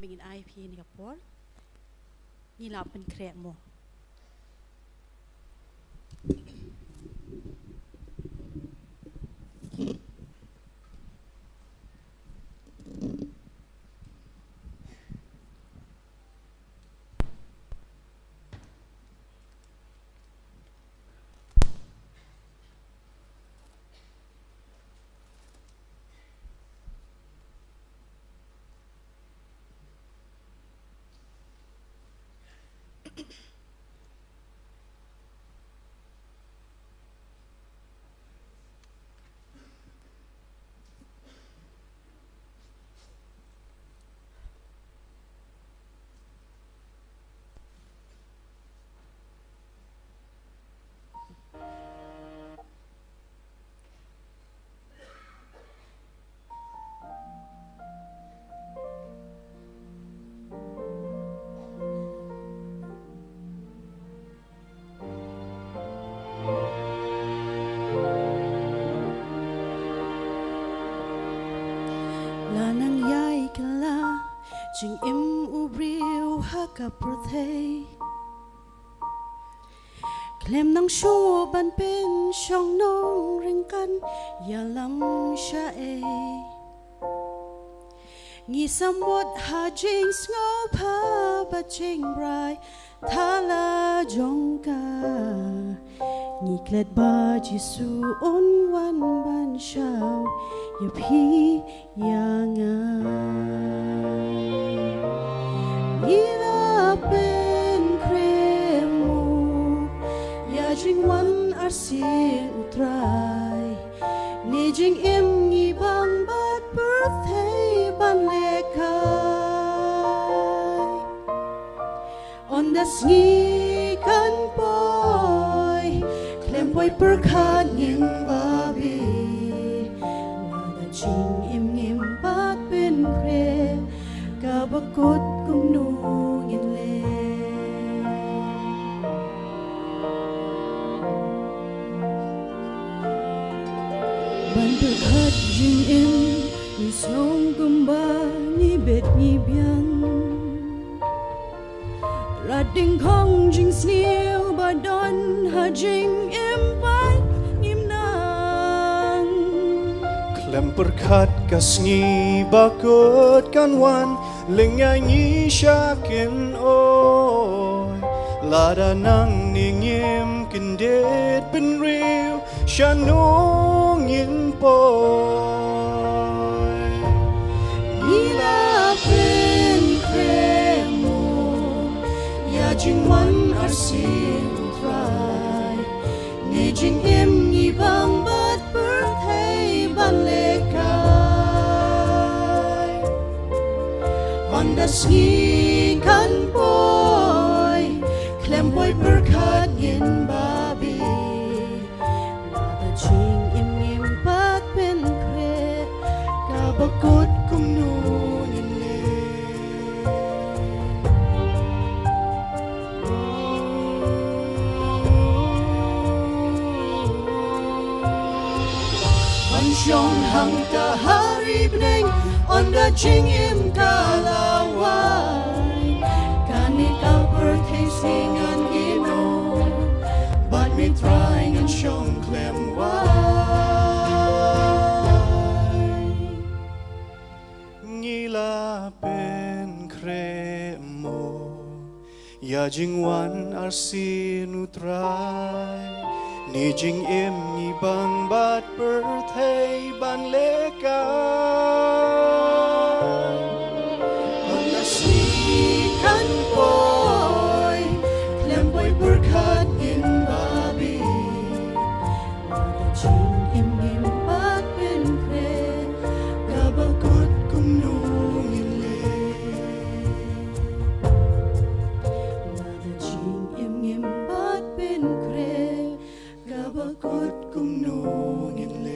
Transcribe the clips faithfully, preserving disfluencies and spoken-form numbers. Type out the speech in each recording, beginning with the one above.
Ngin ai phi ni ka por. Ngi la pynkhreh mo. La nang ïai kylla jingim u briew ha ka pyrthei. Khlem nang shuh ban pynshong nongryngkat ïalam shaei. Ngi samut ha jingsngewbha bad jingbrai thala jong ka. Ngi klet ba Jisu un wan ban shaw ïa phi ïa nga. Ngi la pynkhreh mo ïa jingwan arsien U Trai. Ne jingim ngi bang bad pyrthei ban lehkai. Ynda sngi kan poi, khlem poi pyrkhat ngim babe. Lada jingim ngim pat pynkhreh, kaba kut kumno ngin leh. Ban pyrkhat jingim, ngi sngew kumba ngi bet ngi biang. Rat ding khong jingsniew ba don ha jingim pat ngim nang. Khlem pyrkhat ka sngi ba kut kan wan, lyngngai ngi sha kin oi. Lada nangne ngim kyndit bynriew, shano ngin poi? Ngi la pynkhreh mo ïa jingwan arsien U Trai. Ne jingim ngi bang bad pyrthei ban lehkai. Ynda sngi kan poi, khlem poi pyrkhat ngin babe. Lada jingim ngim pat pynkhreh, kaba kut kumno ngin leh. Ban shong hangta ha ri bneng, ynda jingim ka la wai. Kane ka pyrthei sngi ngan ïehnoh, bad me Trai ngan shong khlem wai. Ngi la pynkhreh mo ïa jingwan arsien U Trai. Ne jingim ngi bang bad pyrthei ban lehkai. Ynda sngi kan poi, khlem poi pyrkhat ngin babe. Lada jingim ngim pat pynkhreh, kaba kut kumno ngin leh. Lada jingim ngim pat pynkhreh, kaba kut kumno ngin leh.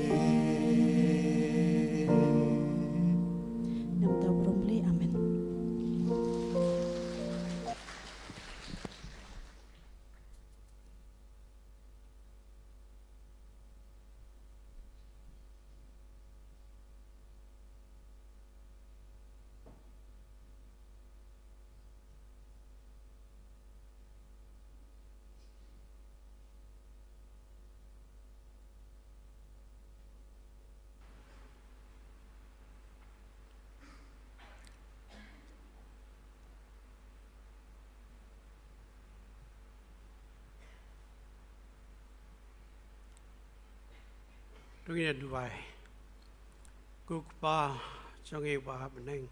Ngin ïa duwai. Ko Kpa jong ngi ba ha bneng,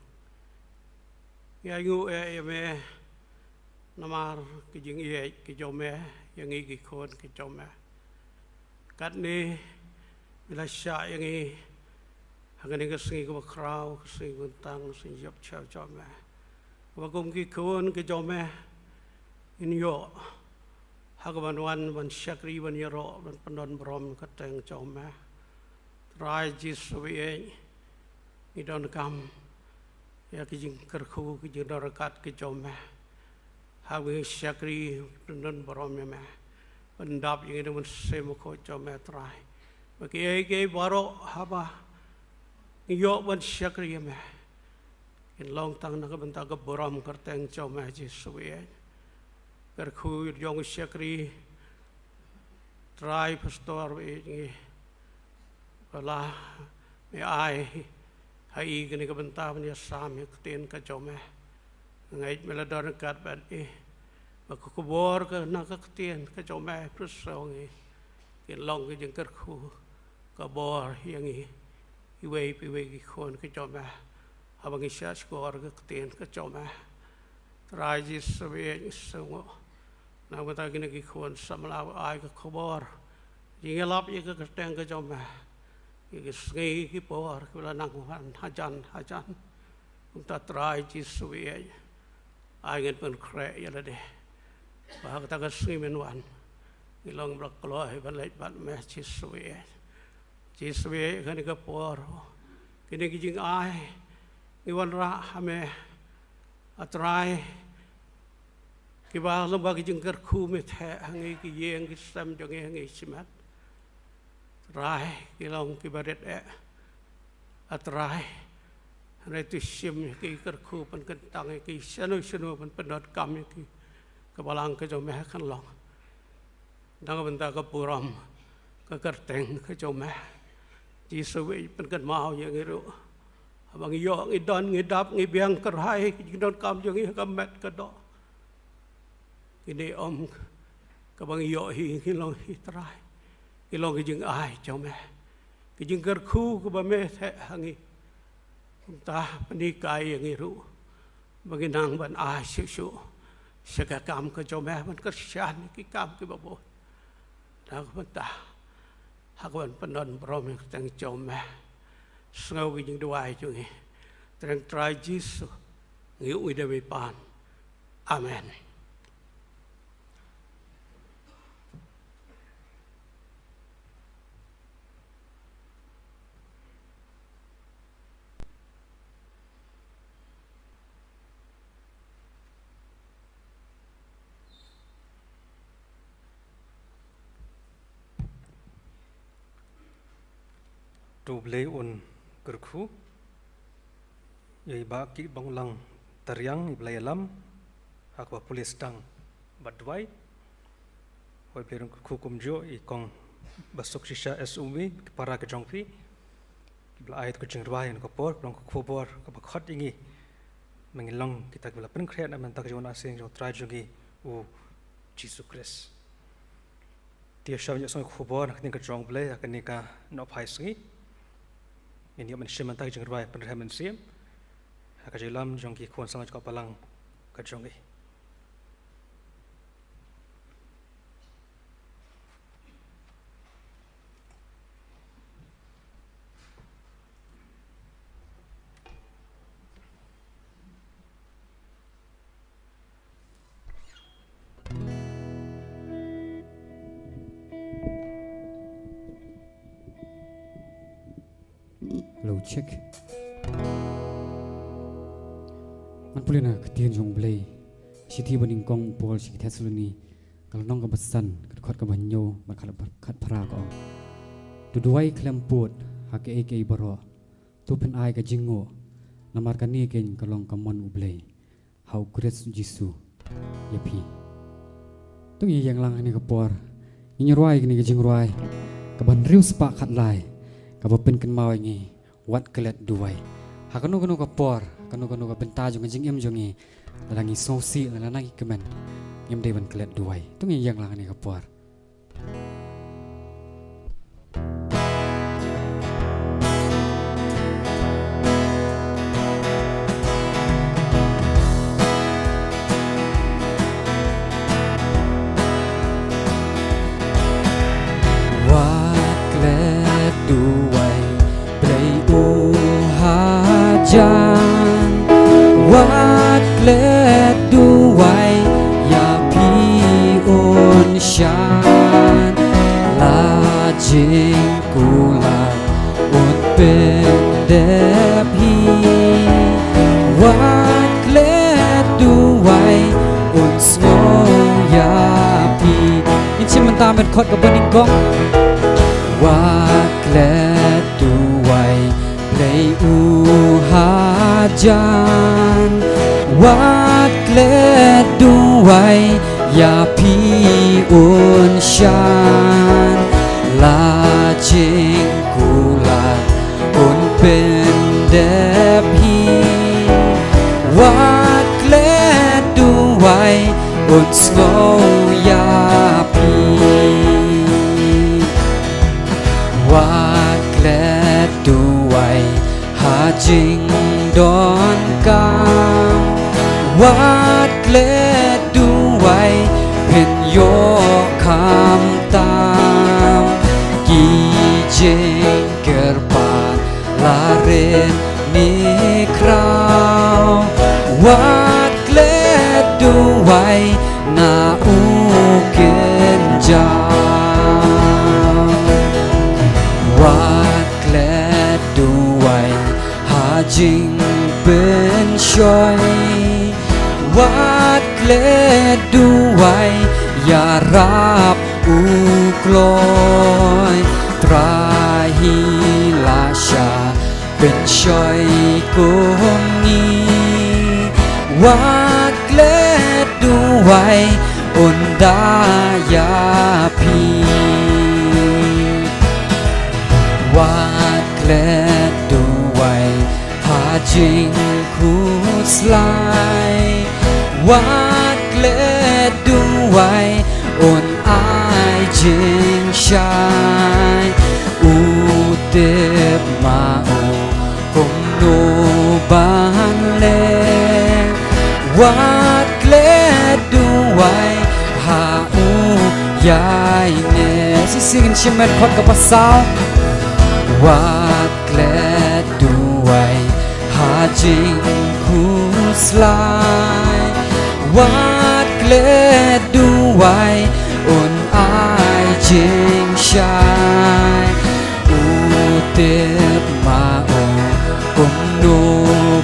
ngi ainguh ïa me namar ka jingïeit ka jong me ïa ngi ki khun ka jong me. Katne me la shah ïa ngi ha kane ka sngi kaba khraw, ka sngi kyntang, ka sngi jop jong me. Kaba kum ki khun ka jong me ngin ïoh ha kaban wan ban shakri, ban ïaroh, ban pyndon burom ka kyrteng jong me. Trai Jisu ba ïeit, ngi donkam ïa ki jingkyrkhu, ki jingdonkam ka jong me. Haba ngi shakri, pyndon burom ïa me. Pyndap ïa ngi da u Mynsiem Bakhuid jong me Trai, ba kiei kiei baroh haba ngi ïoh ban shakri ïa me, kin long tang na ka bynta ka burom ka kyrteng jong me Jisu ba ïeit. Kyrkhu jong u shakri Trai Pastor ba ïeit ngi, ba la me ai ha i kane ka bynta ban ïasam ïa ka ktien ka jong me. Nga ngeit me la don ryngkat bad i, ba ka khubor ka na ka ktien ka jong me pyrshang ngi, kin long ka jingkyrkhu, ka bor ïa ngi iwei pa iwei ki khun ka jong me haba ngi shah shkor ka ktien ka jong me. Trai Jisu ba ïeit, ngi sngewnguh na ka bynta kine ki khun samla ba ai ka khubor jingïalap ïa ka kyrteng ka jong me ïa ki sngi ki por kiba la nang wan hajan hajan. Kumta Trai Jisu ba ïeit, ai ngin pynkhreh ïa lade ba ha kata ka sngi men wan, ngi long ba la kloi ban leit bad me Jisu ba ïeit. Jisu ba ïeit, kane ka por, kine ki jingai ngi wanrah ha me, a Trai, kiba long ba ki jingkyrkhu me theh ha ngi, ki ïing ki sem jong ngi, ha ngi shimet. Trai, ki long kiba rit eh, a Trai. Hynrei to shim ïa ki, kyrkhu, pynkyntang ïa ki, shano shano ban pyndonkam ïa ki, ka balang ka jong me kan long na ka bynta ka burom ka kyrteng ka jong me. Jisu ba ïeit, pynkynmaw ïa ngi ruh haba ngi ïoh, ngi don, ngi dap, ngi biang, kyrhai ki jingdonkam jong ngi ha ka met ka doh. Kine ym kaba ngi ïoh hi, ngi long hi Trai, ngi long ki jingai jong me, ki jingkyrkhu kaba me theh ha ngi. Kumta pynhikai ïa ngi ruh ba ngin nang ban ai shuh shuh sha ka kam ka jong me, ban kyrshan ïa ki kam kiba bun. Na ka bynta ha kaban pyndon burom ïa ka kyrteng jong me. Sngew ki jingduwai jong ngi ha ka kyrteng Trai Jisu, ngi ïohi da beipan. Amen. To U Blei un kyrkhu ïa i Bah Kitbonglang Tariang, i ba la ïalam ha kaba pule sdang bad duwai. Hooid, U Blei un kyrkhu kumjuh ïa i kong Bah Sukshisha S. Ubi, ki para ka jong phi, ki ba la ai ïa ka jingrwai ha kane ka por, ka long ka khubor kaba khot ïa ngi ba ngin long kita kiba la pynkhreh na ka bynta ka jingwan arsien jong U Trai jong ngi U Jisu Khrist. Te shuwa ban ïohsngew ïa ka khubor na ka ktien ka jong U Blei ha kane ka nohphai sngi, ngin ïoh ban shim na ka bynta ka jingrwai Pynrhem Mynsiem ha ka jingïalam jong ki khun samla jong ka balang ka jong ngi. Hello, check. Ngan pule na ka ktien jong U Blei. Shithi ba nyngkong u Paul sha ki Thessaloni, ka lynnong kaba san, ka dkhot kaba hynñiew bad khat, khatphra ka ong: To duwai khlem pud ha kaei kaei baroh. To phin ai ka jingnguh, namar kane keiñ ka long ka mon U Blei ha U Khrist Jisu ïa phi. To ngin ïeng lang ha kane ka por, ngin rwai kane ka jingrwai kaba hynriew spah khatlai, kaba pynkynmaw ïa ngi, wat klet duwai. Ha kano kano ka por, kano kano ka bynta jong ka jingim jong ngi, lada ngi sngewsih, lada ngi kmen, ngim dei ban klet duwai. To ngin ïeng lang ha kane ka por. klet duwai ïa phi un shah, la jingkular un pyndep hi. Wat klet duwai un sngew ïa phi. Ngin shim mynta met khot kaba nyngkong. Wat klet duwai Blei u hajan, wat klet duwai ïa phi un shah, la jingkular un pyndep hi. Wat klet duwai un sngew ïa phi. Wat klet duwai ha jingdonkam, wat klet duwai phin ïoh khamtam. Ki jingkyrpad la rit ne khraw, wat klet duwai na u kynjaw. Wat klet duwai ha jingpynshoi, wat klet duwai ïarap u kloi. Trai hi la shah pynshoi kum ngi. Wat klet duwai un da ïa phi. Wat klet duwai ha jingkhuslai, wat klet duwai un ai jingshai. U tip ma u kumno ban leh. Wat klet duwai ha u ïaineh. Shisien ngin shim met khot kaba saw. Wat klet duwai ha jingkhuslai, wat klet duwai un ai jingshai. U tip ma u kumno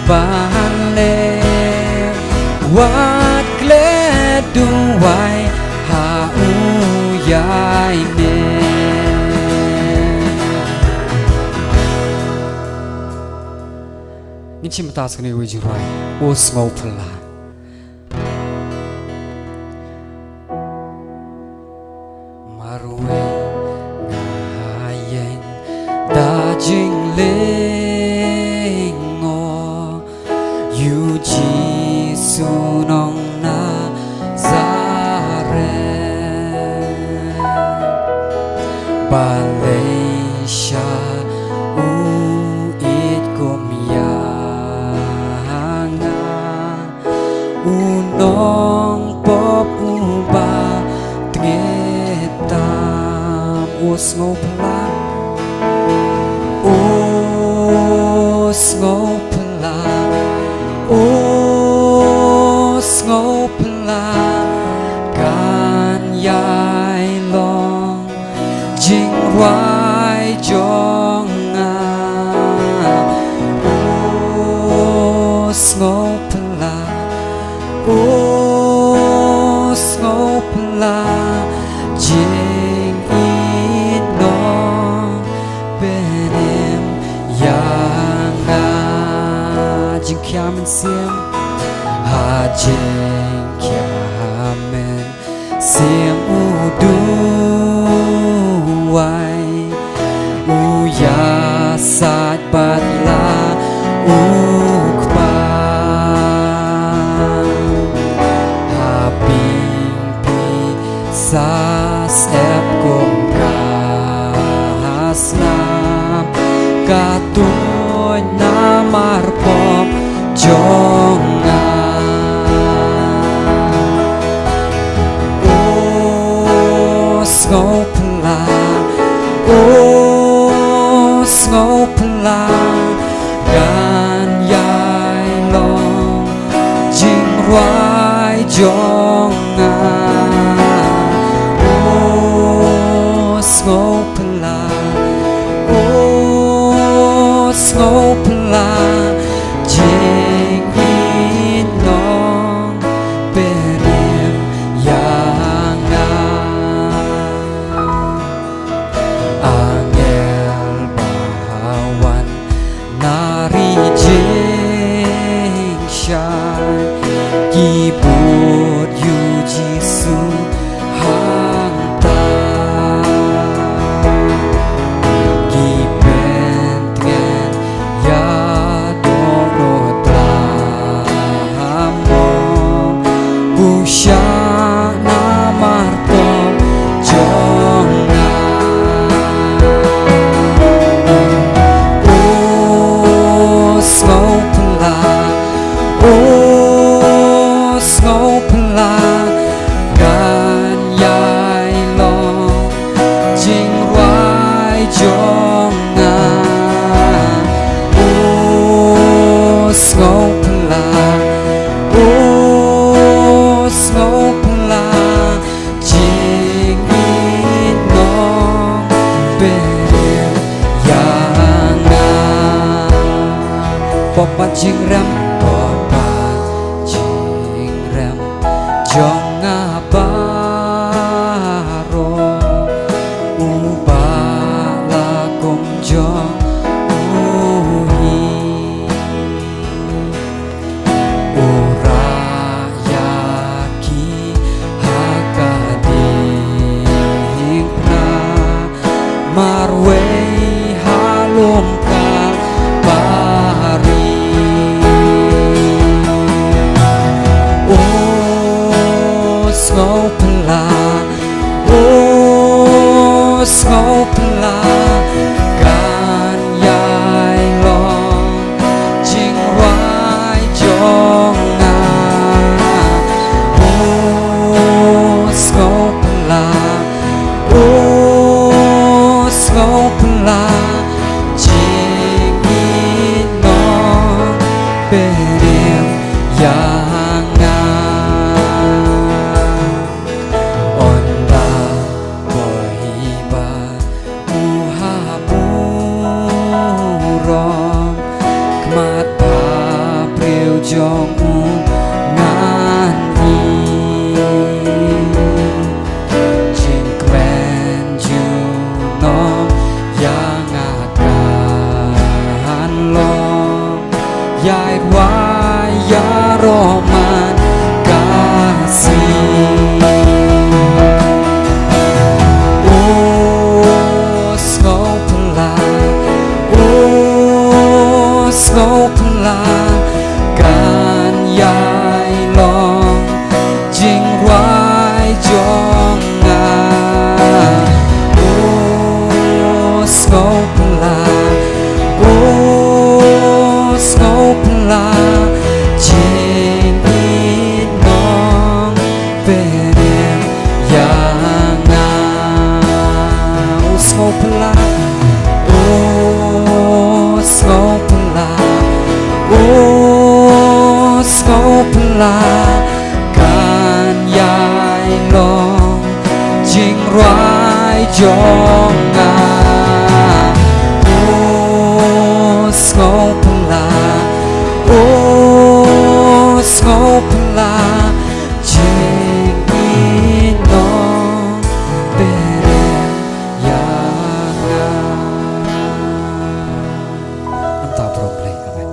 ban leh. Wat klet duwai ha u ïaineh. Ngin shim mynta sa kane kawei ka jingrwai, O Sngewphylla. Marwei nga ïeng da jinglyngngoh, ïa u Jisu nong Nasaret. Balei sha u ïeit kum ïa nga, u nongpop uba tngen tam. O Sngewphylla, O Sngewphylla, O Sngewphylla, kan ïai long jingrwai jong nga. O Sngewphylla, O Sngewphylla, jingïeit nong pynim ïa nga. Jingkhia mynsiem, ha jingkhia mynsiem u duwai, u ïasaid bad la u kpa. Ha ping phi sa sep kum ka snam, ka tuid namar pop jong nga. O Sngewphylla, Bai jong nga, o sngewphylla, o sngewphylla, jingin nong perim ïa nga. Angel ba wan na ri jingshai, ki bud ïa u Jisu hangta. Ki pyntngen ïa u dohnud la mo, bushah na martok jong nga. O sngewphylla, o sngewphylla, ngan ïai long jingrwai jong nga. O sngewphylla, o sngewphylla, jingin nong perim ïa nga. Pop pat jingrem, pop pat jingrem jong nga baroh, u ba la kum jong u hi. U rah ïa ki ha ka diengphna, marwei ha lum Kalbari. O sngewphylla, o sngewphylla, kan ïai long jingrwai jong nga. O sngewphylla, o sngewphylla, jingin nong perim ïa nga. Ynda boi ba u ha burom, khmat ba briew jong u ngan ïoh. Jingkmen junom ïa nga kan long ïai rwai ïaroh man ka sngi. O sngewphylla, o sngewphylla, kan ïai long jingrwai jong nga. O sngewphylla, o sngewphylla, jingin nong perim ïa nga. O sngewphylla, o sngewphylla, o sngewphylla, kan ïai long jingrwai jong nga. O sngewphylla, o sngewphylla, jingin nong perim ïa nga. Nangta u briew Blei, amen.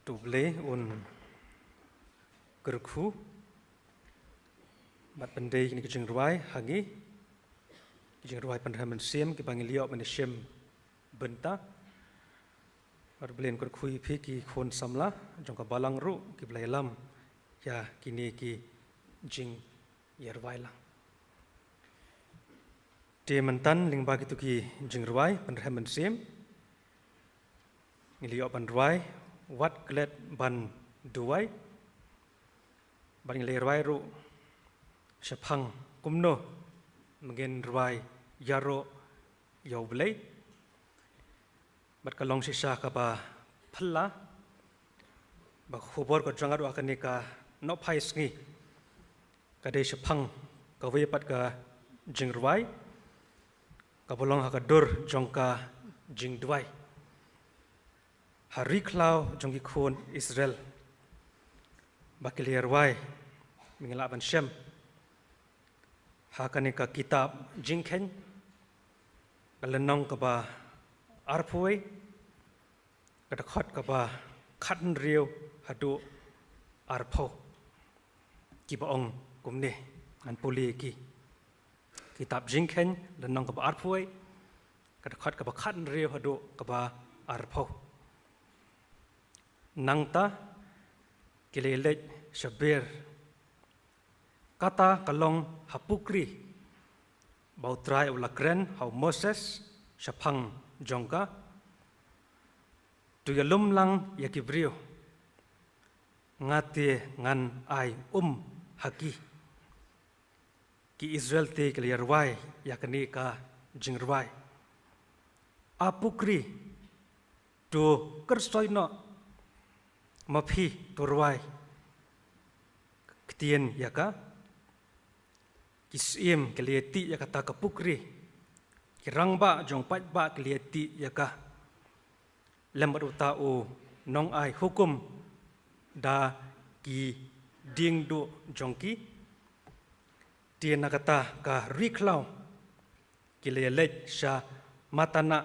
To U Blei un kyrkhu bad pyndei kine ki jingrwai ha ngi, ki jingrwai pynrhem mynsiem kiba ngi la ïoh ban ïashim bynta. Bad U Blei un kyrkhu ïa phi ki khun samla jong ka balang ruh kiba la ïalam ïa kine ki jingïarwai lang. Te myntan lyngba kito ki jingrwai pynrhem mynsiem, ngi la ïoh ban rwai Wat Klet Ban Duwai. Bad ngi la rwai ruh shaphang kumno ba ngin rwai ïaroh ïa U Blei. Bad ka long shisha kaba phylla, ba ka khubor ka jong nga ruh ha kane ka nohphai sngi ka dei shaphang kawei pat ka jingrwai kaba long ha ka dur jong ka jingduwai ha ri khlaw jong ki khun Israel, ba ki la rwai, ba ngi lah ban shem ha kane ka kitab Jingkheiñ, ka lynnong kaba arphew, ka dkhot kaba khathynriew haduh arphew. Kiba ong kumne, ngan pule ki. Kitab Jingkheiñ, lynnong kaba arphew, ka dkhot kaba khathynriew haduh kaba arphew. Nangta ki la leit sha Beer, kata ka long ha pukri ba U Trai u la kren ha u Moses shaphang jong ka, to ïalum lang ïa ki briew, nga te ngan ai um ha ki. Ki Israel te ki la rwai ïa kane ka jingrwai. A pukri, to kyrsoi noh, ma phi to rwai ktien ïa ka. Ki syiem ki la ïatih ïa kata ka pukri, ki rangbah jong paidbah ki la ïatih ïa ka. Lem bad uta u nongai hukum da ki diengduh jong ki. Te na kata ka ri khlaw ki la ïaleit sha Matana,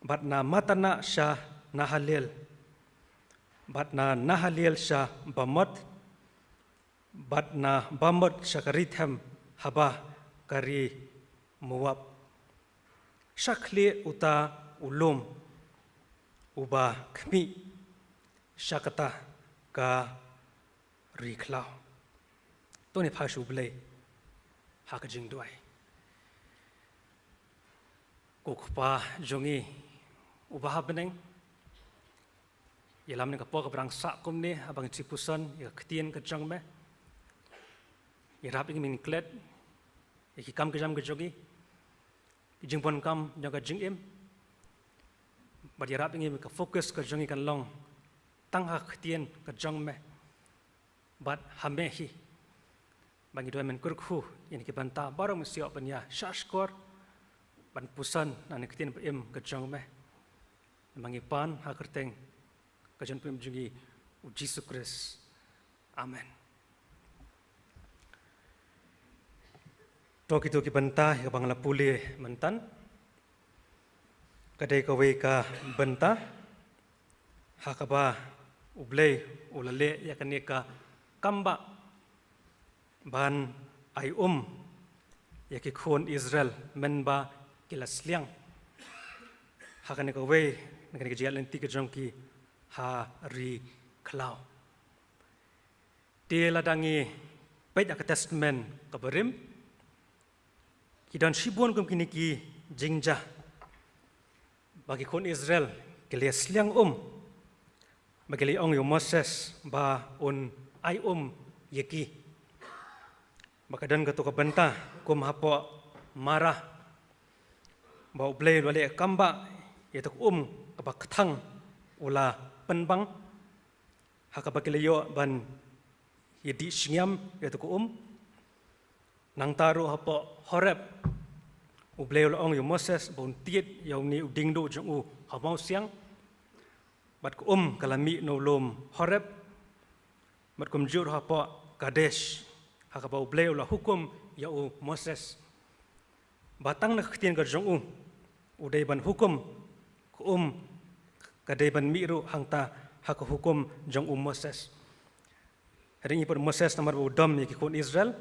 bad na Matana sha Nahaliel, bad na Nahaliel sha Bamot, bad na Bamot sha ka ri them haba ka ri Moab, sha khlieh uta u lum uba khmih sha kata ka ri khlaw. To ngin ïa phai sha U Blei ha ka jingduwai. Ko Kpa jong ngi uba ha bneng, ïalam ïa ka por kaba dang sah kumne haba ngi shu puson ïa ka ktien ka jong me. Ïarap ïa ngi ba ngin klet ïa ki kam ki jam ki jong ngi, ki jingbun kam jong ka jingim. Bad ïarap ïa ngi ba ka focus ka jong ngi kan long tang ha ka ktien ka jong me, bad ha me hi. Ba ngi duwai men kyrkhu ïa ngi ki bynta baroh, men shu ïoh ban ïa shahshkor ban puson na ka ktien ba im ka jong me. Ba ngi pan ha ka kyrteng ka jong u Nongpynim jong ngi, U Jisu Khrist. Amen. To kito ki bynta ïa kaba nga la pule myntan, ka dei kawei ka bynta ha kaba U Blei u la leh ïa kane ka kambah ban ai um ïa ki khun Israel mynba ki la sliang ha kane kawei na kane ka jingïaid lynti ka jong ki ha ri khlaw. Te lada ngi peit ha ka Testament kaba rim, ki don shibun kum kine ki jingjia ba ki khun Israel ki la sliang um, ba ki la ong ïa u Moses ba un ai um ïa ki. Ba ka don kato ka bynta kum hapoh Marah, ba U Blei u la leh kambah, ïa kato ka um kaba kthang u la pynbang, ha kaba ki la ïoh ban ïa dih shngiam ïa kato ka um. Nangta ruh hapoh Horeb, U Blei u la ong ïa u Moses ba un tied ïa une u diengduh jong u ha mawsiang. Bad ka um ka la mih na u lum Horeb. Bad kumjuh ruh hapoh Kadesh, ha kaba U Blei u la hukum ïa u Moses. Ba tang na ka ktien ka jong u, u dei ban hukum, ka um ka dei ban mih ruh hangta ha ka hukum jong u Moses. Hynrei ngi put Moses namar ba u dom ïa ki khun Israel,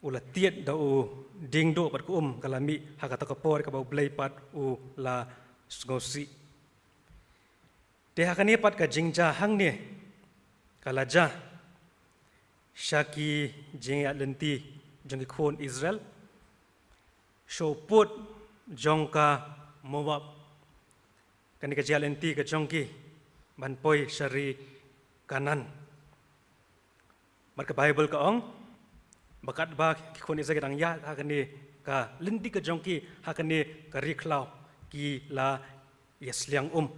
u la tied da u diengduh bad ka um ka la mih ha kata ka por kaba U Blei pat u la sngewsih. Te ha kane pat ka jingjia hangne ka la jia sha ki jingïaid lynti jong ki khun Israel. Sha u pud jong ka Moab. Kane ka jia lynti ka jong ki ban poi sha ri Kanaan. Bad ka Baibl ka ong ba katba ki khun Israel ki dang ïaid ha kane ka lynti ka jong ki ha kane ka ri khlaw, ki la ïasliang um.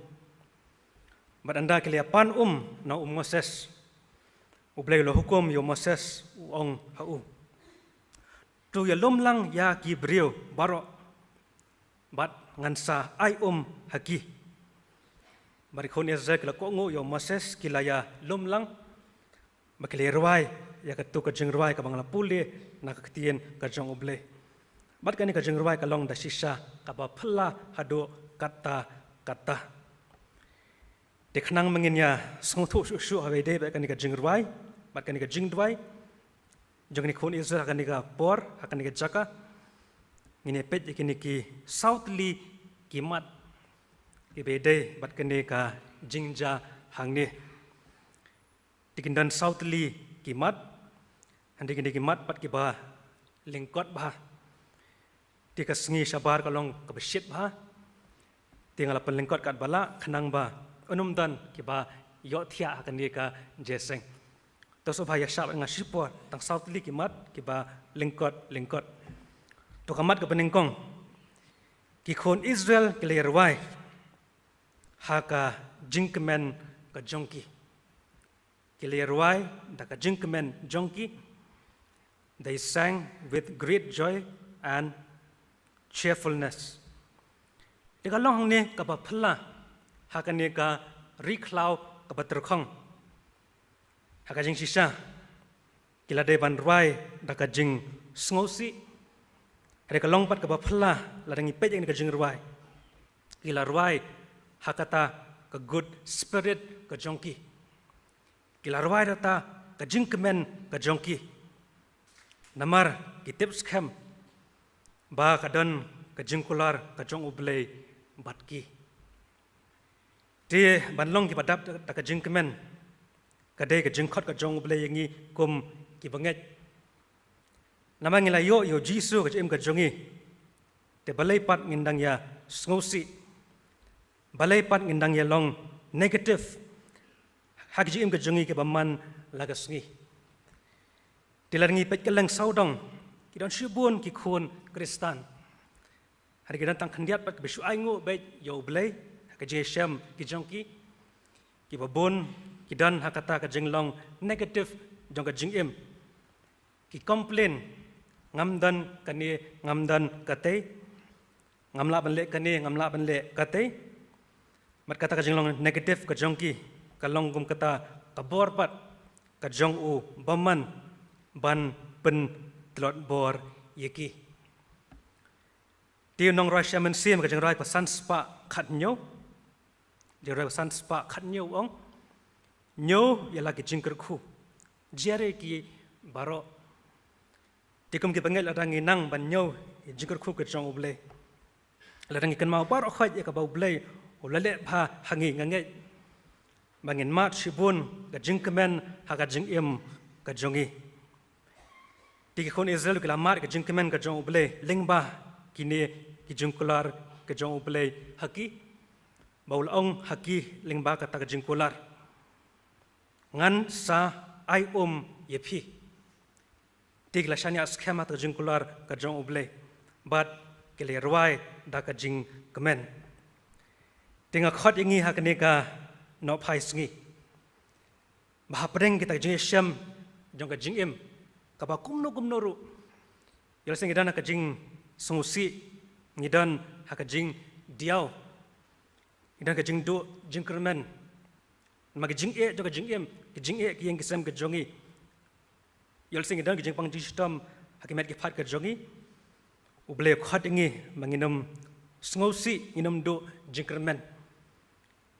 Bad ynda ki la ïapan um na u Moses, U Blei u la hukum ïa u Moses, u ong ha u, to ïalum lang ïa ki briew baroh bad ngan sa ai um ha ki. Bad ki khun Israel ki la kohnguh ïa u Moses, ki la ïalum lang bad ki la rwai ïa kato ka jingrwai kaba nga la pule na ka ktien ka jong U Blei. Bad kane ka jingrwai ka long da shisha kaba phylla haduh katta katta. Te khnang ba ngin ïa sngewthuh shuh shuh ha kaba ïadei bad kane ka jingrwai bad kane ka jingduwai jong kine ki khun Israel ha kane ka por, ha kane ka jaka, ngin ïa peit ïa kine ki saw tylli ki mat kiba ïadei bad kane ka jingjia hangne. Te kin don saw tylli ki mat, hynrei kine ki mat pat kiba lyngkot bha. Te ka sngi shabar ka long kaba shit bha. Te nga la pynlyngkot katba lah khnang ba un ym don kiba ïohthiah ha kane ka jingïaseng. To sngewbha ïa shah bad nga shipor, tang saw tylli ki mat kiba lyngkot lyngkot. To ka mat kaba nyngkong, ki khun Israel ki la ïa rwai ha ka jingkmen ka jong ki. Ki la ïa rwai da ka jingkmen jong ki. They sang with great joy and cheerfulness. Te ka long hangne kaba phylla ha kane ka ri khlaw kaba tyrkhong. Ha ka jingshisha ki la dei ban rwai da ka jingsngewsih. Hynrei ka long pat kaba phylla lada ngi peit ïa kane ka jingrwai. Ki la rwai ha kata ka good spirit ka jong ki. Ki la rwai da kata ka jingkmen ka jong ki. Namar ki tip skhem ba ka don ka jingkular ka jong U Blei bad ki. Te ban long kiba dap da ka jingkmen ka dei ka jingkhot ka jong U Blei ïa ngi kum ki bangeit. Namar ngi la ïoh ïa U Jisu ka jingim ka jong ngi. Te balei pat ngin dang ïa sngewsih? Balei pat ngin dang ïa long negative ha ka jingim ka jong ngi kaba man la ka sngi? Te lada ngi peit kylleng sawdong, ki don shibun ki khun Khristan. Hynrei ki don tang khyndiat pat kiba shu ainguh beit ïa U Blei ha ka jingïashem ki jong ki. Kiba bun ki don ha kata ka jinglong negative jong ka jingim. Ki complain, ngam don kane, ngam don katei, ngam lah ban leh kane, ngam lah ban leh katei. Bad kata ka jinglong negative ka jong ki ka long kum kata ka bor pat ka jong u bymman ban pyntlot bor ïa ki. Te u nongrwai Shem Mynsiem ha ka jingrwai kaba san spah khathynñiew. Jingrwai kaba san spah khathynñiew u ong, ñiew ïa la ki jingkyrkhu. Jia re ki baroh. Te kum ki bangeit lada ngi nang ban ñiew ïa jingkyrkhu ka jong U Blei. Lada ngi kynmaw baroh khoit ïa kaba U Blei u la leh bha ha ngi, nga ngeit ba ngin mad shibun ka jingkmen ha ka jingim ka jong ngi. Te ki khun Israel ki la mad ka jingkmen ka jong U Blei lyngba kine ki jingkular ka jong U Blei ha ki. Ba u la ong ha ki lyngba kata ka jingkular, ngan sa ai um ïa phi. Te ki la shaniah skhem ha kata ka jingkular ka jong U Blei bad ki la rwai da ka jingkmen. Te nga khot ïa ngi ha kane ka nohphai sngi ba hapdeng kita ki jingïashem jong ka jingim kaba kumno kumno ruh, ïoh lehse ngi don ha ka jingsngewsih, ngi don ha ka jingdiaw, ngi don ka jingduh jingkyrmen. Namar ki jingeh jong ka jingim, ki jingeh ki ïing ki sem ka jong ngi, ïoh lehse ngi don ki jingpang jingshitom ha ki met ki phad ka jong ngi. U Blei u khot ïa ngi ba ngin ym sngewsih, ngin ym duh jingkyrmen.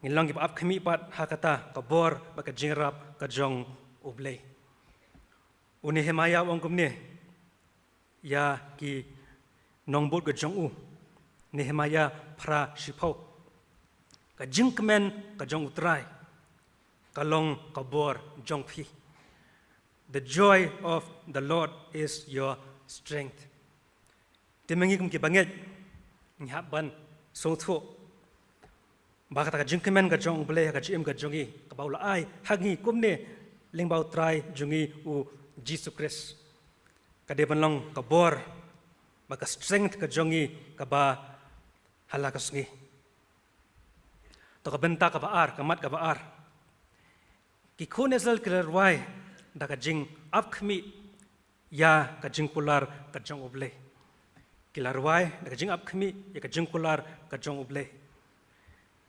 Ngin long kiba ap khmih pat ha kata ka bor bad ka jingïarap ka jong U Blei. U Nehemiah u ong kumne ïa ki nongbud ka jong u. Nehemiah phra shiphew. Ka jingkmen ka jong U Trai ka long ka bor jong phi. The joy of the Lord is your strength. Te mynta ngi kum ki bangeit ngi hap ban sngewthuh ba kata ka jingkmen ka jong U Blei ha ka jingim ka jong ngi, kaba u la ai ha ngi kumne lyngba U Trai jong ngi U Jisu Khrist, ka dei ban long ka bor bad ka strength ka jong ngi kaba ha la ka sngi. To ka bynta kaba ar, ka mat kaba ar. Ki khun Israel ki la rwai da ka jingap khmih ïa ka jingkular ka jong U Blei. Ki la rwai da ka jingap khmih ïa ka jingkular ka jong U Blei.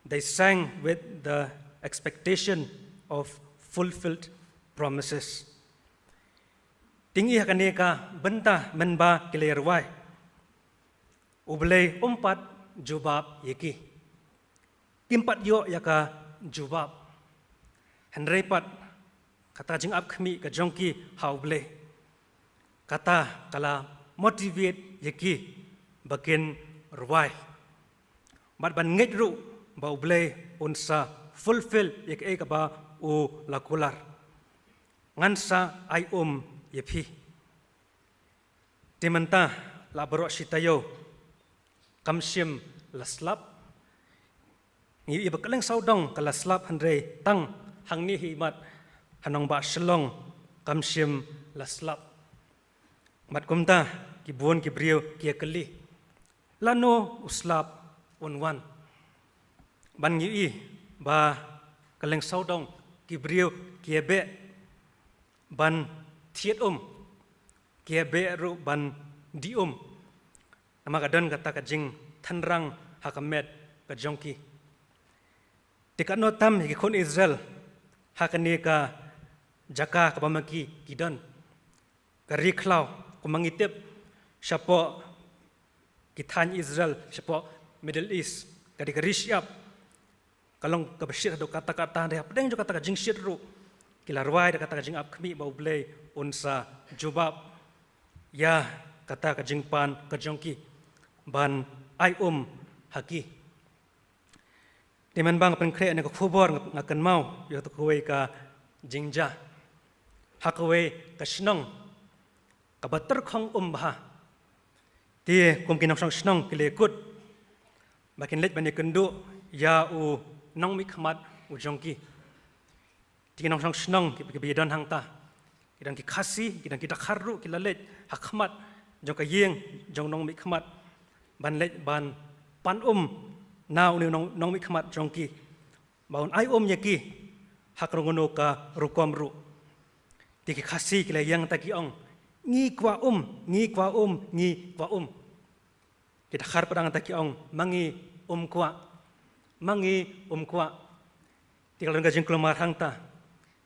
They sang with the expectation of fulfilled promises. Te ngi ha kane ka bynta mynba ki la rwai, U Blei um pat jubab ïa ki. Kim pat ïoh ïa ka jubab. Hynrei pat kata jingap khmih ka jong ki ha U Blei, kata ka la motivate ïa ki ba kin rwai bad ban ngeit ruh ba U Blei un sa fulfill ïa kaei kaba u la kular. Ngan sa ai um ïa phi. Te mynta la baroh shi taïew kam shym la slap. Ngi ïohi ba ka Lyngsawdong ka la slap, hynrei tang hangne hi mat ha nongbah Shillong kam shym la slap. Mat kumta ki bun ki briew ki ïa kylli, lano u slap un wan? Ban ngi ïohi ba ka Lyngsawdong ki briew ki ïa beh ban thied um, ki ïa beh ruh ban dih um. Namar ka don kata ka jingtynrang ha ka met ka jong ki. Te katno tam ïa ki khun Israel ha kane ka jaka kaba ma ki ki don, ka ri khlaw, kumba ngi tip shapoh ki thaiñ Israel, shapoh Middle East, ka dei ka ri shyiap. Ka long kaba shit haduh katta katta, hynrei hapdeng jong kata ka jingshit ruh ki la rwai da kata ka jingap khmih ba U Blei un sa jubab ïa kata ka jingpan ka jong ki ban ai um ha ki. Te mynba nga pynkhreh ïa kane ka khubor, nga, nga kynmaw ïa kawei ka jingjia ha kawei ka shnong kaba tyrkhong um bha. Te kum ki nongshong shnong ki la kut ba kin leit ban ïakynduh ïa u nongmihkhmat u jong ki. Te ki nongshong shnong ki, ki ba ïadon hangta, ki don ki Khasi, ki don ki Dkhar ruh, ki la leit ha khmat jong ka ïing jong u nongmihkhmat ban leit ban pan um na une u nong, nongmihkhmat jong ki ba un ai um ïa ki ha kano kano ka rukom ruh. Te ki Khasi ki la ïeng ta ki ong, ngi kwah um, ngi kwah um, ngi kwah um. Ki Dkhar pat hangta ki ong, ma ngi um kwah, ma ngi um kwah. Te ka long ka jingkulmar hangta.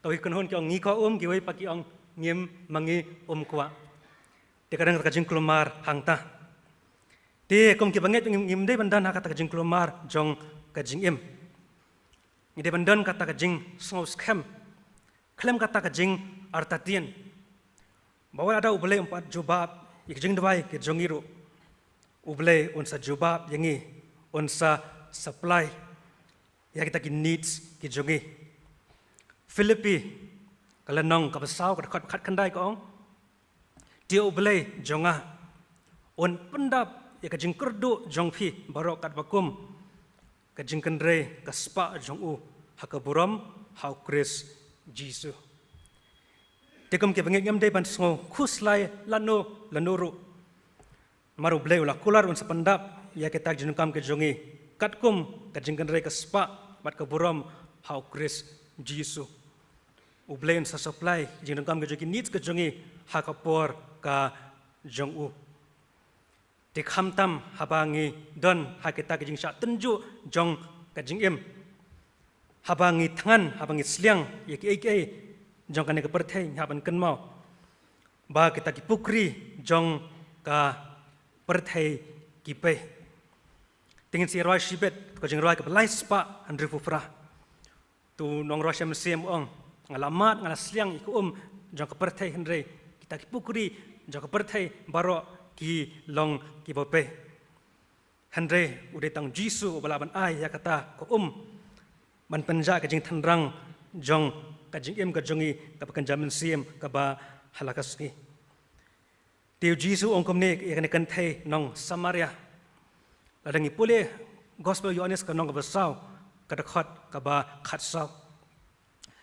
Kawei ki kynhun ki ong ngi kwah um, kiwei pat ki ong ngim, ma ngi um kwah. Te ka dang ka jingkulmar hangta. Te kum ki bangeit ngim, ngim dei ban don ha kata ka jingkulmar jong ka jingim. Ngi dei ban don kata ka jingsngewskhem khlem kata ka jingartatien ba wat lada U Blei um pat jubab ïa ka jingduwai ka jong ngi ruh, U Blei un sa jubab ïa ngi, un sa supply ïa kita ki needs ki jong ngi. Philippi ka lynnong kaba saw, ka dkhot khatkhyndai ka ong, te U Blei jong nga un pyndap ïa ka jingkyrduh jong phi baroh katba kum ka jingkynrei ka spah jong u ha ka burom ha U Khrist Jisu. Te kum ki bangeit ngim dei ban sngew khuslai lano lano ruh. Namar U Blei u la kular un sa pyndap ïa kita ki jingdonkam ki jong ngi katkum ka jingkynrei ka spah bad ka burom ha U Khrist Jisu. U Blei un sa supply ki jingdonkam ki jong ngi, ki needs ki jong ngi ha ka por ka jong u. Te khamtam haba ngi don ha kita ki jingshah tynjuh jong ka jingim, haba ngi thngan, haba ngi sliang ïa kiei kiei jong kane ka pyrthei, ngi hap ban kynmaw ba kita ki pukri jong ka pyrthei ki pei. Te ngin sa rwai shibit ka jingrwai kaba lai spah hynriewphew phra. Te u nongrwai Mynsiem u ong, nga la mad, nga la sliang ïa ka um jong ka pyrthei, hynrei kita ki pukri jong ka pyrthei baroh ki long kiba pei. Hynrei u dei tang Jisu uba lah ban ai ïa kata ka um ban pynjah ka jingtynrang jong ka jingim ka jong ngi kaba kynja mynsiem kaba ha la ka sngi. Te u Jisu u ong kumne ïa kane ka kynthei nong Samaria. Lada ngi pule Gospel Ïoannis ka lynnong kaba saw, ka dkhot kaba khatsaw.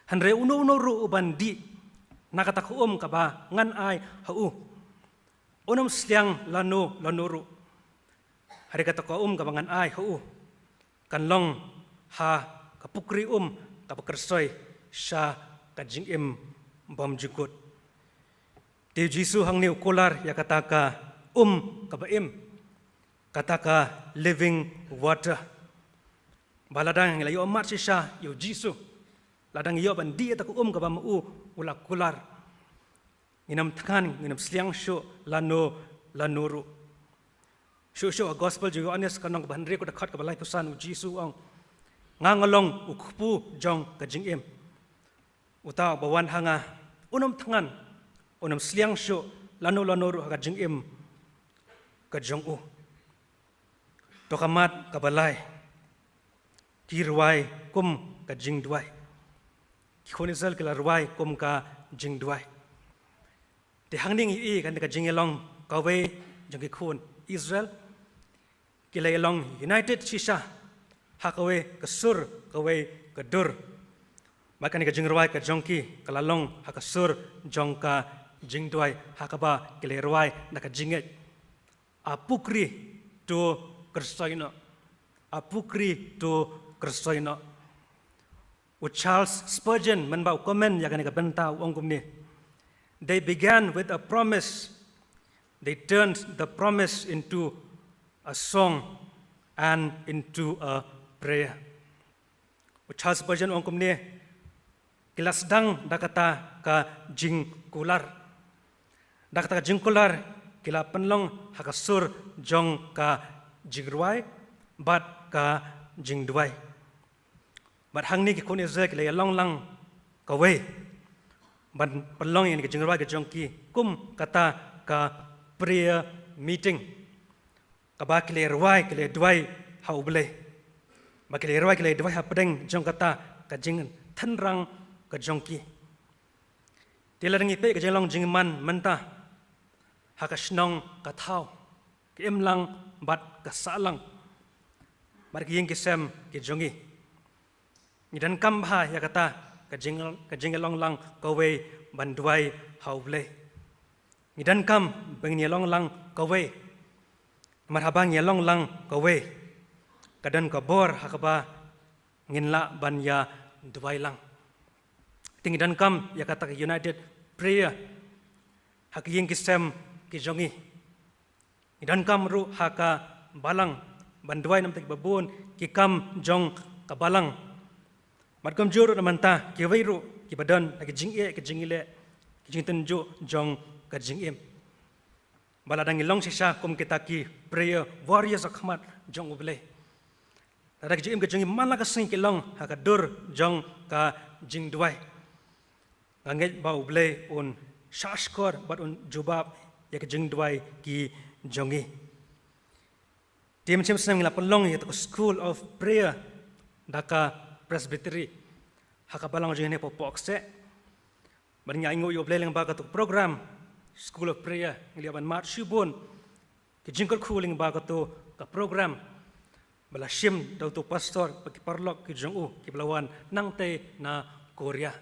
Hynrei uno uno ruh uban dih na kata ka um kaba ngan ai ha u, un ym sliang lano lano ruh. Hynrei kata ka um kaba ngan ai ha u kan long ha ka pukri um kaba kyrsoi sha ka jingim bymjukut. Te u Jisu hangne u kular ïa kata ka um kaba im, kata ka living water. Ba lada ngi la ïoh mad shisha ïa u Jisu, lada ngi ïoh ban dih ïa kata ka um kaba ma u u la kular, ngin ym thngan, ngin ym sliang shuh lano lano ruh. Shuh shuh ha Gospel jong u Ïoannis ka lynnong kaba hynriew ka dkhot kaba laiphew san, u Jisu u ong, nga nga long u kpu jong ka jingim. Uta uba wan ha nga un ym thngan, un ym sliang shuh lano lano ruh ha ka jingim ka jong u. To ka mat kaba lai, ki rwai kum ka jingduwai. Ki khun Israel ki la rwai kum ka jingduwai. Te hangne ngi ïohi kane ka jingïalong kawei jong ki khun Israel. Ki la ïalong united shisha ha kawei ka sur, kawei ka dur. Bad kane ka jingrwai ka jong ki ka la long ha ka sur jong ka jingduwai, ha kaba ki la rwai na ka jingngeit. A pukri to kyrsoi noh. A pukri to kyrsoi noh. U Charles Spurgeon mynba u comment ïa kane ka bynta u ong kumne: "They began with a promise, they turned the promise into a song and into a prayer." U Charles Spurgeon u ong kumne, ki la sdang da kata ka jingkular. Da kata ka jingkular ki la pynlong ha ka sur jong ka jingrwai bad ka jingduwai. Bad hangne ki khun Israel ki la ïalong lang kawei ban pynlong ïa kane ka jingrwai ka jong ki kum kata ka prayer meeting, kaba ki la rwai, ki la duwai ha U Blei. Ba ki la rwai, ki la duwai hapdeng jong kata ka jingtynrang ka jong ki. Te lada ngi peit ka jinglong jingman mynta ha ka shnong ka thaw, ka imlang bad ka sahlang, bad ki ïing ki sem ki jong ngi, ngi donkam bha ïa kata ka jing, ka jingïalong lang kawei ban duwai ha U Blei. Ngi donkam ba ngin ïalong lang kawei. Namar haba ngi ïalong lang kawei, ka don ka bor ha kaba ngin lah ban ïa duwai lang. Te ngi donkam ïa kata ka united prayer ha ki ïing ki sem ki jong ngi. Ngi donkam ruh ha ka balang ban duwai namar ki babun ki kam jong ka balang. Bad kumjuh ruh na mynta kiwei ruh kiba don ha ki jingeh, ki jingeh, ki jingtynjuh jong ka jingim. Ba lada ngi long shisha kum kita ki prayer warriors ha khmat jong U Blei, lada ki jingim ki jong ngi man la ka sngi ki long ha ka dur jong ka jingduwai, nga ngeit ba U Blei un shahshkor bad un jubab ïa ki jingduwai ki jong ngi. Te mynshem snem ngi la pynlong ïa ka School of Prayer da ka Presbytery ha ka balang jong ngi hapoh Pohkseh. Bad ngi ainguh ïa U Blei lyngba katu ka program School of Prayer, ngi la ïoh ban mad shibun ki jingkyrkhu lyngba katu ka program ba la shim da utu pastor bad ki paralok ki jong u kiba la wan nangtei na Korea.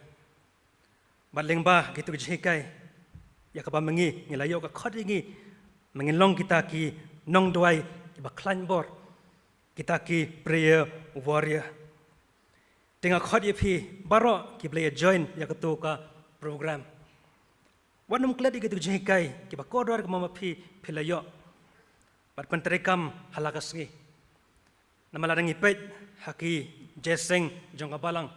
Bad lyngba kitu ki jinghikai ïa kaba ma ngi ngi la ïoh ka khot ïa ngi ba ngin long kita ki nongduwai kiba khlaiñ bor, kita ki prayer warrior. Te nga khot ïa phi baroh kiba la ïa join ïa katu ka program, wat nym klet ïa kitu ki jinghikai kiba kordor kaba ma phi phi la ïoh bad pyntreikam ha la ka sngi. Namar lada ngi peit ha ki jingïaseng jong ka balang,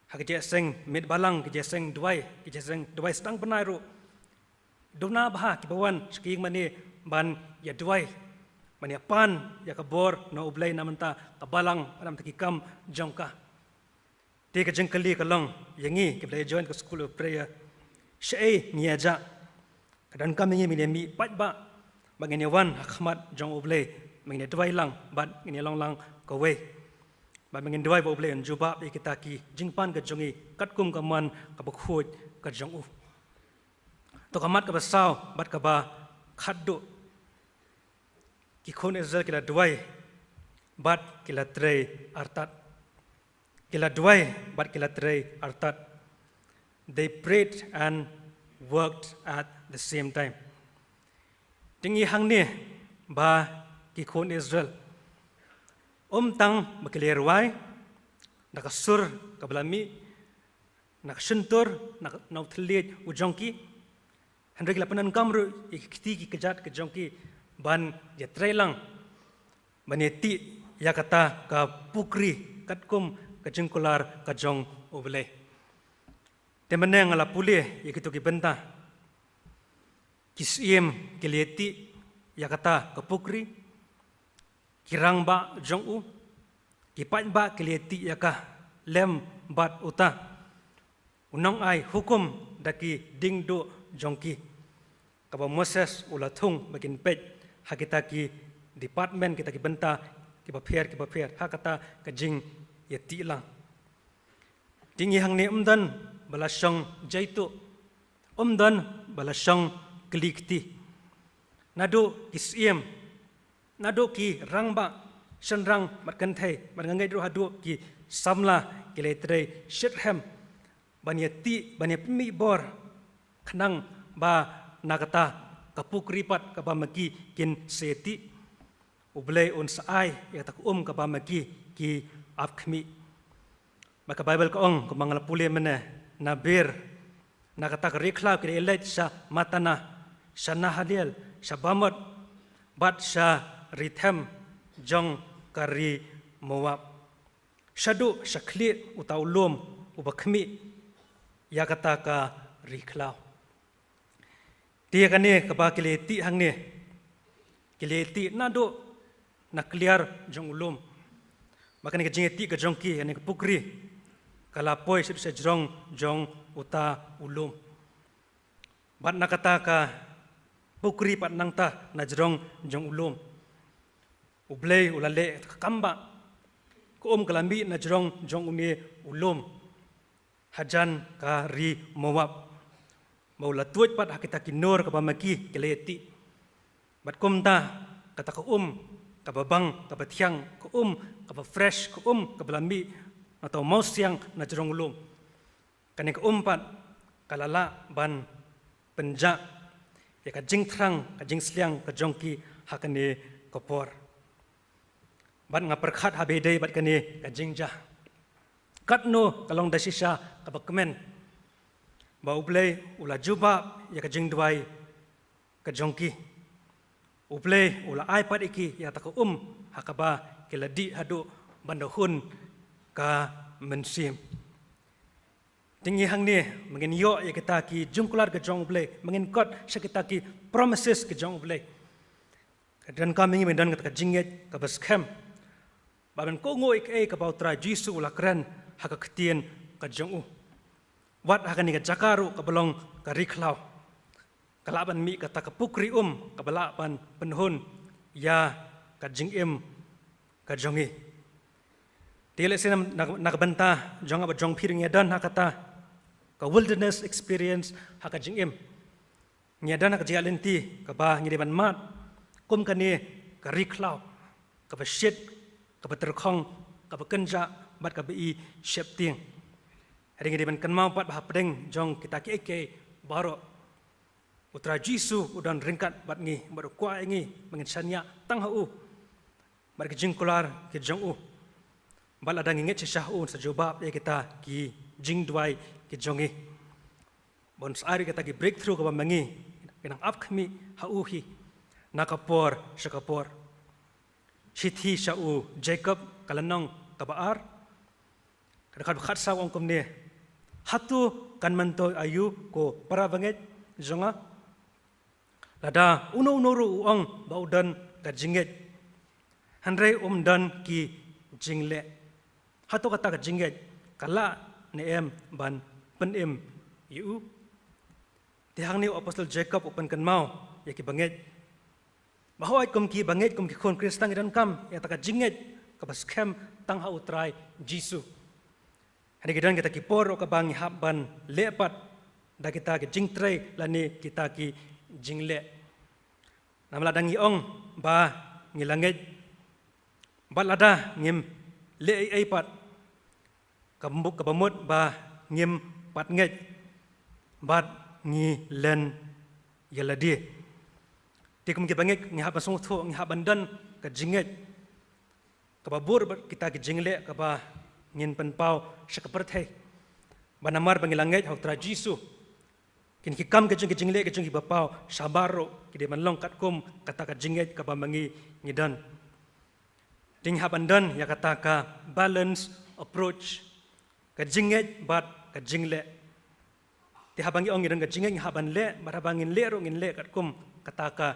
ha ki jingïaseng miet balang, ki jingïaseng duwai, ki jingïaseng duwai sdang bnai ruh, duna bha kiba wan sha ki ïing mane ban ïa duwai, ban ïa pan ïa ka bor na U Blei na bynta ka balang, na bynta ki kam jong ka. Te ka jingkylli ka long ïa ngi kiba la ïa join ka School of Prayer, shaei ngi ïa jah? Ka donkam ïa ngi ba ngin ïa mih paidbah, ba ngin ïa wan ha khmat jong U Blei, ba ngin ïa duwai lang bad ngin ïa long lang kawei, bad ba ngin duwai ba U Blei un jubab ïa kita ki jingpan ka jong ngi katkum ka mon kaba khuid ka jong u. To ka mat kaba saw bad kaba khatduh, ki khun Israel ki la duwai bad ki la trei artat. Ki la duwai bad ki la trei artat. They prayed and worked at the same time. Te ngi hangne ba ki khun Israel, um tang ba ki la rwai na ka sur kaba la mih, na ka shyntur, na ka, na u thylliej u jong ki, hynrei ki la pyndonkam ruh ïa ki kti ki kjat ki jong ki ban ïatrei lang, ban ïatih ïa kata ka pukri katkum ka jingkular ka jong U Blei. Te mynne nga la pule ïa kito ki bynta. Ki syiem ki la ïatih ïa kata ka pukri, ki rangbah jong u, ki paidbah ki la ïatih ïa ka lem bad uta u nongai hukum da ki diengduh jong ki, kaba Moses u la thung ba kin peit ha kita ki department, kita ki bynta kiba pher kiba pher ha kata ka jingïatih lang. Te ngi hangne um don ba la shong jaituh, um don ba la shong kli kti. Naduh ki syiem, naduh ki rangbah shynrang bad kynthei, bad nga ngeit ruh haduh ki samla ki la ïatrei shitrhem ban ïatih, ban ïapynmih bor khnang ba na kata ka pukri pat kaba ma ki kin sa ïatih, U Blei un sa ai ïa kata ka um kaba ma ki ki ap khmih. Ba ka Baibl ka ong, kumba nga la pule mynne, na Beer, na kata ka ri khlaw ki la ïaleit sha Matana, sha Nahaliel, sha Bamot, bad sha ri them jong ka ri Moab, shaduh sha khlieh uta u lum uba khmih ïa kata ka ri khlaw. Te ïa kane kaba ki la ïatih hangne, ki la ïatih naduh na kliar jong u lum. Ba kane ka jingïatih ka jong ki, kane ka pukri, ka la poi shaduh sha jrong jong uta u lum. Bad na kata ka pukri pat nangta na jrong jong u lum, U Blei u la leh ka kam ba ka um ka la mih na jrong jong une u lum hajan ka ri Moab, ba u la tuid pat ha kita ki nur kaba ma ki ki la ïatih. Bad kumta kata ka um kaba bang, kaba thiang, ka um kaba fresh, ka um kaba la mih na uta u mawsiang na jrong u lum, kane ka um pat ka la lah ban pynjah ïa ka jingthrang, ka jingsliang ka jong ki ha kane ka por. Bad nga pyrkhat haba ïadei bad kane ka jingjia, katno ka long da shisha kaba kmen ba U Blei u la jubab ïa ka jingduwai ka jong ki. U Blei u la ai pat ïa ki ïa kata ka um ha kaba ki la dih haduh ban da hun ka mynsiem. Te ngi hangne, ma ngin ïoh ïa kita ki jingkular ka jong U Blei, ma ngin kot sha kita ki promises ka jong U Blei, ka donkam ïa ngi ban don kata ka jingngeit kaba skhem, ba ban kohnguh ïa kaei kaba U Trai Jisu u la kren ha ka ktien ka jong u. Wat ha kane ka jaka ruh kaba long ka ri khlaw, ka lah ban mih kata ka pukri um kaba lah ban pynhun ïa ka jingim ka jong ngi. Te lehse na, na, na ka bynta jong nga bad jong phi ruh ngi ïadon ha kata ka wilderness experience ha ka jingim. Ngi ïadon ha ka jingïaid lynti kaba ngi dei ban mad kum kane ka ri khlaw kaba shit, kaba tyrkhong, kaba kynjah bad kaba i sheptieng. Hynrei ngi dei ban kynmaw pat ba hapdeng jong kita kiei kiei baroh, U Trai Jisu u don ryngkat bad ngi, bad u kwah ïa ngi ba ngin shaniah tang ha u bad ki jingkular ki jong u. Bad lada ngi ngeit shisha ha u, un sa jubab ïa kita ki jingduwai ki jong ngi, ba un sa ai ruh kita ki breakthrough kaba ma ngi kin nang ap khmih ha u hi na ka por sha ka por. Shithi sha u Jakob, ka lynnong kaba ar, ka dkhot ba khatsaw ong kumne: Hato kan myntoi aïu, ko para bangeit jong nga? Lada uno uno ruh u ong ba u don ka jingngeit, hynrei um don ki jingleh, hato kata ka jingngeit ka lah ne em ban pynim ïa u? Te hangne u Apostol Jakob u pynkynmaw ïa ki bangeit ba hooid, kum ki bangeit, kum ki khun Khristan, ngi donkam ïa kata ka jingngeit kaba skhem tang ha U Trai Jisu. Hynrei ki don kita ki por ruh kaba ngi hap ban leh pat da kita ki jingtrei lane kita ki jingleh. Namar lada ngi ong ba ngi la ngeit, bad lada ngim leh ei ei pat, ka mut, kaba mut ba ngim pat ngeit, bad ngi len ïa lade. Te kum ki bangeit ngi hap ban sngewthuh, ngi hap ban don ka jingngeit kaba bun bad kita ki jingleh kaba ngin pynpaw sha ka pyrthei. Ba namar ba ngi la ngeit ha u Trai Jisu, kine ki kam ki jong ki jingleh ki jong kiba paw shabar ruh ki dei ban long katkum kata ka jingngeit kaba ma ngi ngi don. Te ngi hap ban don ïa kata ka balance approach, ka jingngeit bad ka jingleh. Te haba ngi ong ngi don ka jingngeit ngi hap ban leh, bad haba ngin leh ruh ngin leh katkum kata ka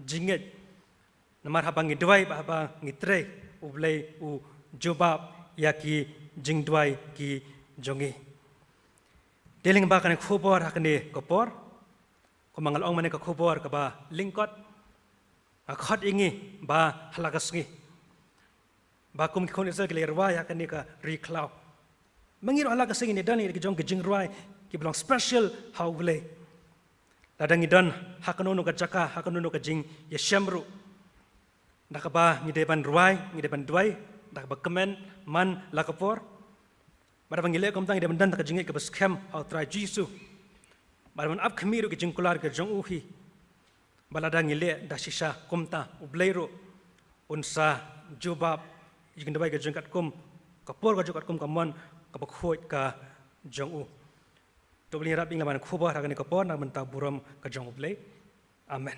jingngeit. Namar haba ngi duwai bad haba ngi trei, U Blei u jubab ïa ki jingduwai ki jong ngi. Te lyngba kane ka khubor ha kane ka por, kumba nga la ong mynne ka khubor kaba lyngkot, nga khot ïa ngi ba ha la ka sngi, ba kum ki khun Israel ki la rwai ha kane ka ri khlaw. Ma ngi ruh ha la ka sngi ngi don ïa ki jong ki jingrwai kiba long special ha U Blei. Lada ngi don ha kano kano ka jaka, ha kano kano ka jingïashem ruh, da kaba ngi dei ban rwai, ngi dei ban duwai da kaba kmen man la ka por. Bad haba ngi leh kumta ngi dei ban don da ka jingngeit kaba skhem ha u Trai Jisu, bad ban ap khmih ruh ki jingkular ki jong u hi. Bad lada ngi leh da shisha kumta, U Blei ruh un sa jubab ïa ki jingduwai ki jong ngi katkum ka por ka jong, katkum ka mon kaba khuid ka jong u. To U Blei un ïarap ïa ngi lyngba kane ka khubor ha kane ka por na ka bynta burom ka jong U Blei. Amen.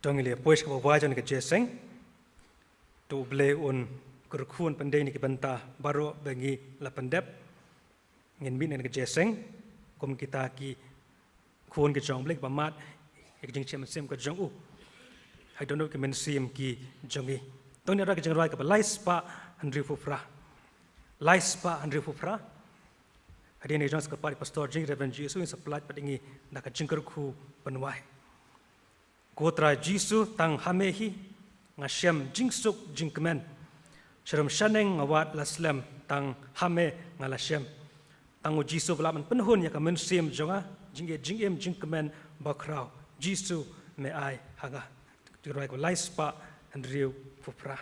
To ngin ïa poi sha kaba wai jong ka jingïaseng. To U Blei un kyrkhu, un pyndei na ki bynta baroh ba ngi la pyndep. Ngin mih na ka jingïaseng kum kita ki khun ki jong U Blei kiba mad ïa ka jingshim mynsiem ka jong u ha ki dohnud ki mynsiem ki jong ngi. To ngin ïa rwai ka jingrwai kaba lai spah hynriewphew phra. Lai spah hynriewphew phra. Hadien ka jong sa kyrpad ïa u Pastor jong ngi Reverend Jisu, un sa pyllait pat ïa ngi da ka jingkyrkhu ban wai. Ko Trai Jisu, tang ha me hi nga shem jingsuk jingkmen. Sharum shaneng nga wad la slem, tang ha me nga la shem. Tang u Jisu ba lah ban pynhun ïa ka mynsiem jong nga, jingïeit jingim jingkmen bakhraw. Jisu me ai ha nga. Jingrwai kaba lai spah hynriewphew phra.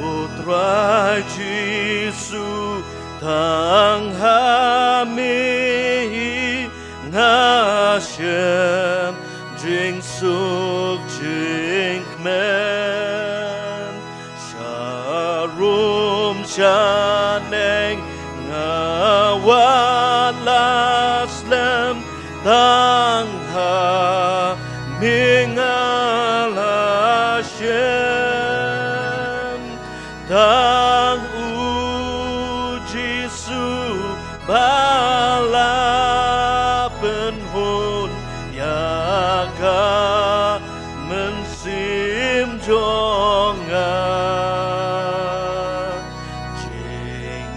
Ko Trai Jisu, tang ha me hi nga shem jingsuk jingkmen. Sharum shaneng nga wad la slem, tang ha me nga la shem. Tang u Jisu ba la pynhun ïa ka mynsiem jong nga.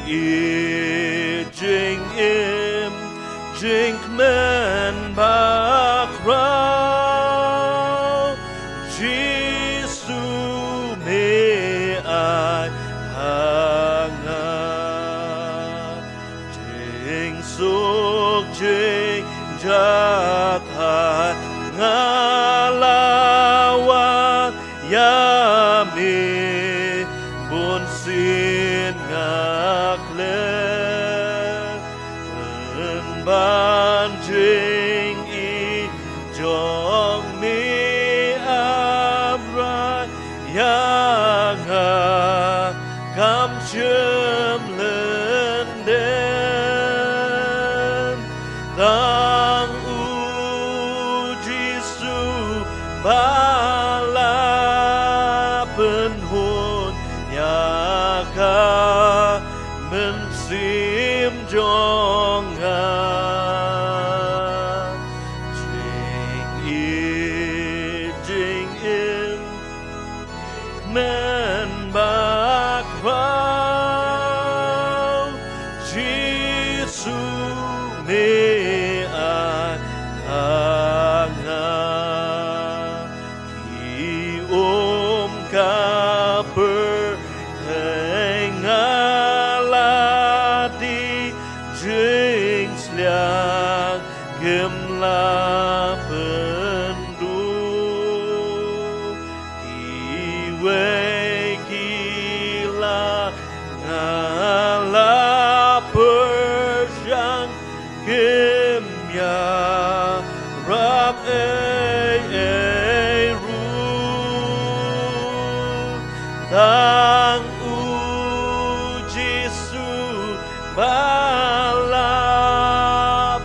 Jingïeit jingim jingkmen bakhraw, Jisu me ai ha nga. Jingsuk jingjahthait nga la wad ïa me, bunsien nga khleh. Pynban jingïeit jong me Abraham ïa nga kam shym lynden. Tang u Jisu ba la pynhun ïa ka mynsiem jong nga. Jingïeit jingim, me la pynduh, kiwei ki la, nga la pyrshang, kim ïarap ei ei ruh. Tang U Jisu ba la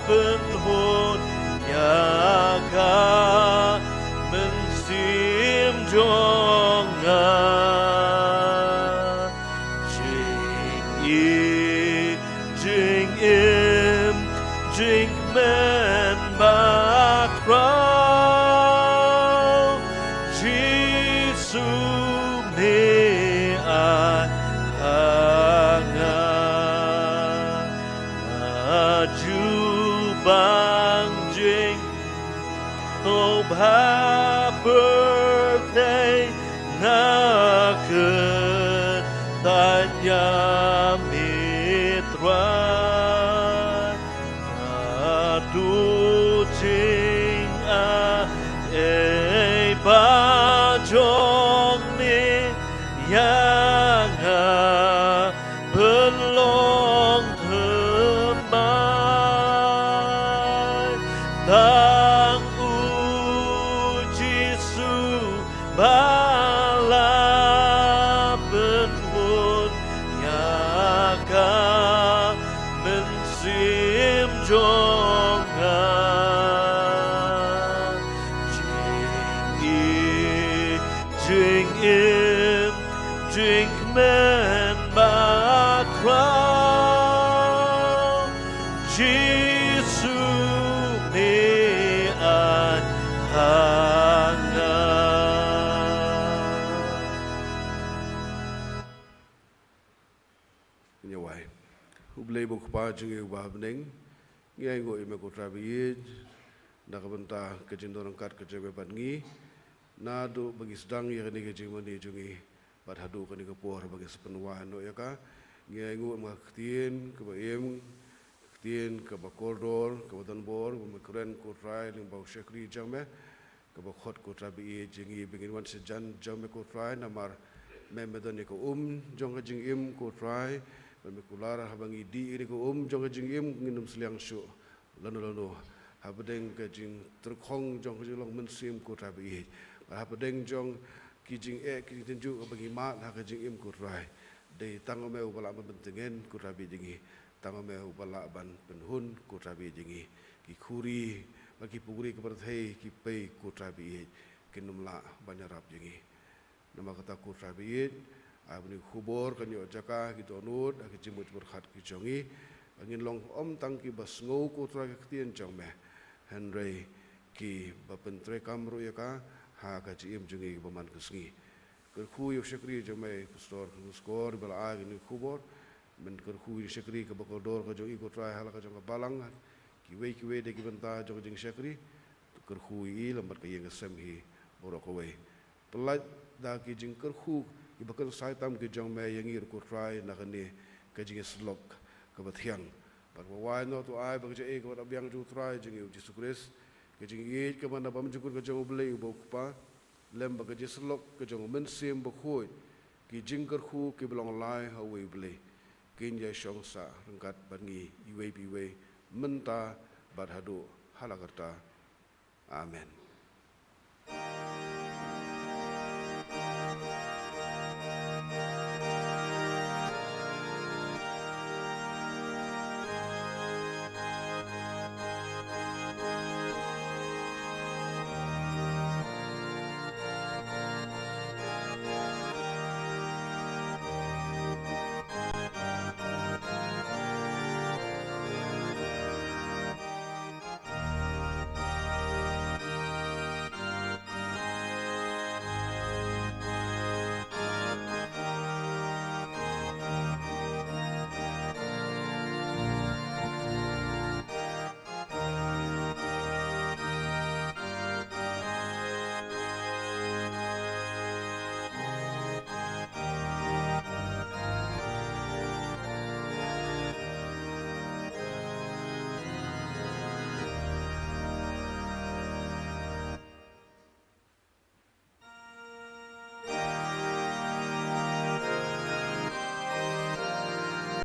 pynhun ïa ka mynsiem jong nga. Jingim, jingkmen bakhraw, Jisu me ai ha nga. Nga ju bang jing, to ba pyrthei, nga kyntait ïa me Trai. Haduh jingai ba jong me ïa nga ban long thymmai. Tang U Jisu ba la pynhun ïa ka mynsiem jong nga. Jingim, jingim, jingkmen bakhraw, Jisu me ai ha nga. Ngi ïa wai. U Blei U Kpa jong ngi uba ha bneng, ngi ainguh ïa me ko Trai ba ïeit na ka bynta ka jingdon ryngkat ka jong me bad ngi, naduh ba ngi sdang ïa kane ka jingmane jong ngi bad haduh kane ka por ba ngi sa pynwai noh ïa ka. Ngi ainguh ïa ka ktien kaba im, ktien kaba kordor, kaba donbor ba me kren ko Trai lyngba u shakri jong me, kaba khot ko Trai ba ïeit jong ngi ba ngin wan sha jan jong me ko Trai, namar me, me don ïa ka um jong ka jingim ko Trai. Ba me kular haba ngi dih ïa ka um jong ka jingim, ngin ym sliang shuh lano lano hapdeng ka jingtyrkhong jong ka jinglong mynsiem ko Trai ba ïeit, bad hapdeng jong ki jingeh ki jingtynjuh kaba ngi mad ha ka jingim ko Trai. Dei tang ma me uba lah ban pyntngen ko Trai ba ïeit jong ngi. Tang ma me uba lah ban pynhun ko Trai ba ïeit jong ngi. Ki khuri bad ki pukri ka pyrthei ki pei ko Trai ba ïeit, kin ym lah ban ïarap ïa ngi. Namar kata ko Trai ba ïeit, ai ba kane ka khubor kan ïoh jaka ki dohnud ha ki jingmut jingpyrkhat ki jong ngi, ba ngin long ym tang kiba sngew ko Trai ka ktien jong me, hynrei kiba pyntreikam ruh ïa ka ha ka jingim jong ngi kiba man ka sngi. Kyrkhu ïa u shakri jong me Pastor Kynskor ba la ai kane ka khubor. Men kyrkhu ïa u shakri kaba kordor ka jong i ko Trai ha la ka jong ka balang, kiwei kiwei de ki bynta jong ka jingshakri. Kyrkhu ïa i lem bad ka ïing ka sem hi baroh kawei. Pyllait da ki jingkyrkhu kiba kynsai tam ki jong me ïa ngi ruh ko Trai na kane ka jingïasyllok kaba thiang. Bad kaba wai noh to ai ba ka jingïeit kaba da biang jong u Trai jong ngi u Jisu Khrist, ka jingïeit kaba na bymjukut ka jong u Blei uba u Kpa, lem bad ka jingïasyllok ka jong u Mynsiem Bakhuid, ki jingkyrkhu kiba long lai ha uwei u Blei, kin ïashong sah ryngkat bad ngi iwei pa iwei mynta bad haduh ha la karta. Amen.